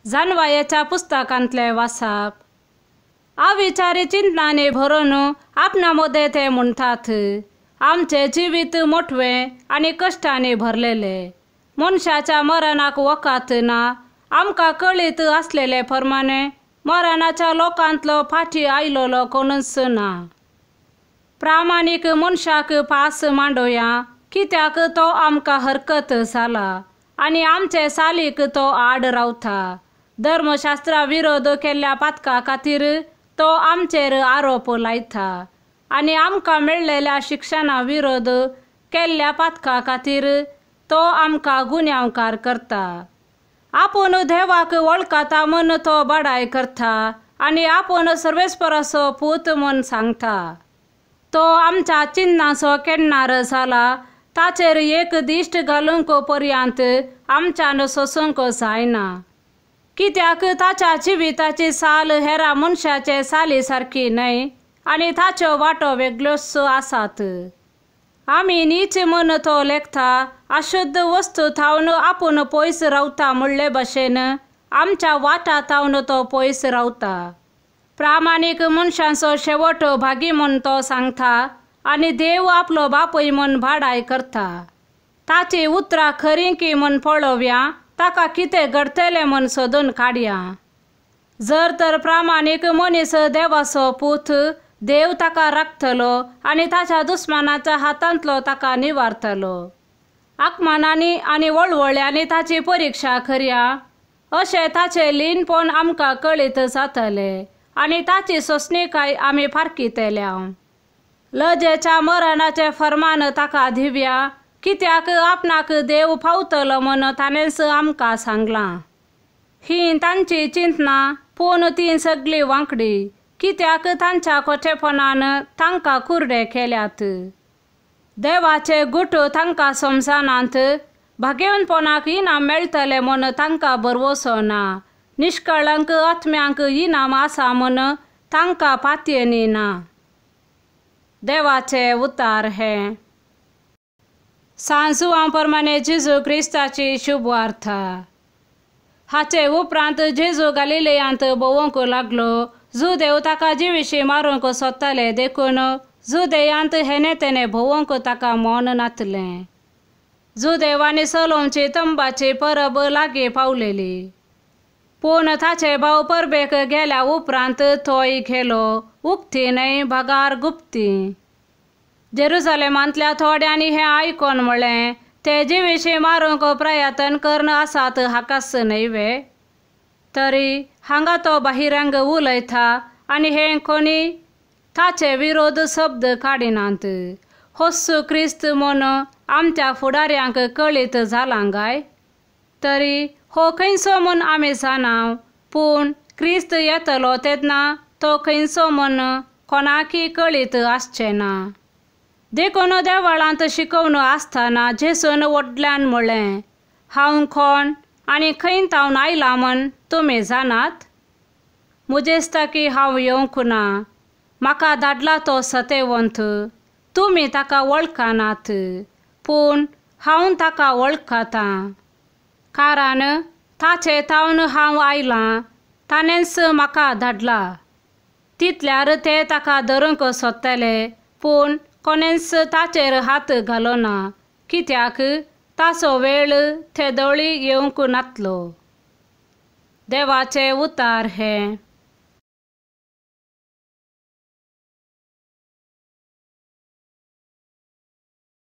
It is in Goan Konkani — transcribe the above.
जानवायेच्या पुस्तकांतले वासाप. अविचारी चिंतनांनी भरून आपणा मदें ते म्हणटात, आमचें जिवीत मोटवें आनी कश्टांनी भरलेलें. मनशाच्या मरणाक वखद ना. आमकां कळीत आसलेले प्रमाणे मरणाच्या लोकांतलो फाटी आयलोलो कोणूच ना. प्रामाणीक मनशाक पास मांडोया, कित्याक तो आमकां हरकत जाला आनी आमचे सालीक तो आड रावता. धर्मशास्त्रा विरोध केल्ल्या पातका खातीर तो आमचेर आरोप लायता आनी आमकां मेळ्ळेल्या शिक्षणा विरोध केल्ल्या पातका खातीर तो आमकां गुन्यांवकार करता. आपूण देवाक वळखता म्हूण तो बडाय करता आनी आपूण सर्वेस्पराचो पूत म्हूण सांगता. तो आमच्या चिन्नाचो केन्नार जाला, ताचेर एक दिश्ट घालूंक पर्यंत आमच्यान सोसूंक जायना. कित्याक ताच्या जिविताची साल हेरा मनशाचे साली सारकी न्हय आनी ताच्यो वाटो वेगळ्योच आसात. आमी नीच म्हूण तो लेखता, अशुद्ध वस्तू थावन आपूण पयस रावता म्हणले भशेन आमच्या वाटा थावन तो पयस रावता. प्रामाणीक मनशांचो शेवट भागी म्हूण तो सांगता आनी देव आपलो बापूय म्हूण भाडाय करता. ताची उतरां खरीं की म्हूण पळोवया, ताका कितें घडटलें म्हूण सोदून काडया. जर तर प्रामाणीक मनीस देवाचो पूत, देव ताका राखतलो आनी ताच्या दुस्मानाच्या हातांतलो ताका निवारतलो. आकमानांनी आनी वळवळ्यांनी ताची परिक्षा करया, अशें ताचें लीनपण आमकां कळीत जातलें आनी ताची सोंसणीकाय आमी फारकितल्या. लजेच्या मरणाचें फर्मान ताका दिवया, कित्याक आपणाक देव पावतलो म्हूण ताणेंच आमकां सांगलां. ही तांची चिंतना, पूण ती सगळी वांकडी, कित्याक तांच्या खोटेपणान तांकां कुर्डे केल्यात. देवाचे गुट तांकां समजनात, भाग्यवंतपणाक इनाम मेळटलें म्हूण तांकां भरवसो ना. निश्कळंक आत्म्यांक इनाम आसा म्हूण तांकां पातयेनी ना. देवाचे उतार हे. सांजुआ प्रमाणे जेजू क्रिस्ताची शुभवार्ता. हाचे उपरांत जेजू गालिलेयांत भोंवंक लागलो. जुदेव ताका जिविशी मारूंक सोदताले, देखून जुदेयांत हेने तेने भोंवंक ताका मन नातलें. जुदेव आनी सलोमची तंबाची परब लागीं पावलेली. पूण ताचे भाव परबेक गेल्या उपरांत तोय गेलो, उक्ती न्हय भागार गुप्ती. जेरुजलेमांतल्या थोड्यांनी हें आयकोन म्हळें, ते जिविशी मारूंक प्रयत्न करून आसात हाकाच न्हय वे? तरी हांगा तो बहिरंग उलयता आनी हें कोणी ताचे विरोध शब्द काडिनात. होस्सू क्रिस्त म्हूण आमच्या फुडाऱ्यांक कळीत जालां काय? तरी हो खंयचो म्हूण आमी जाणा, पूण क्रिस्त येतलो तेन्ना तो खंयचो म्हूण कोणाकी कळीत आसचें ना. देखून देवळांत शिकोवन आसतना जेसून व्हडल्यान म्हळें, हांव कोण आनी खंय थावन आयलां म्हूण तुमी जाणात? म्हजेस्ता की हांव येवंक ना, म्हाका धाडला तो सतेवंत, तुमी ताका वळखनात, पूण हांव ताका वळखतां, कारण ताचे थावन हांव आयलां, ताणेंच म्हाका धाडला. तितल्यार ते ताका धरूंक सोदतले, पूण कोणेंच ताचेर हात घालो ना, कित्याक ताचो वेळ तेदोळी येवंक नातलो. देवाचे उतार हे.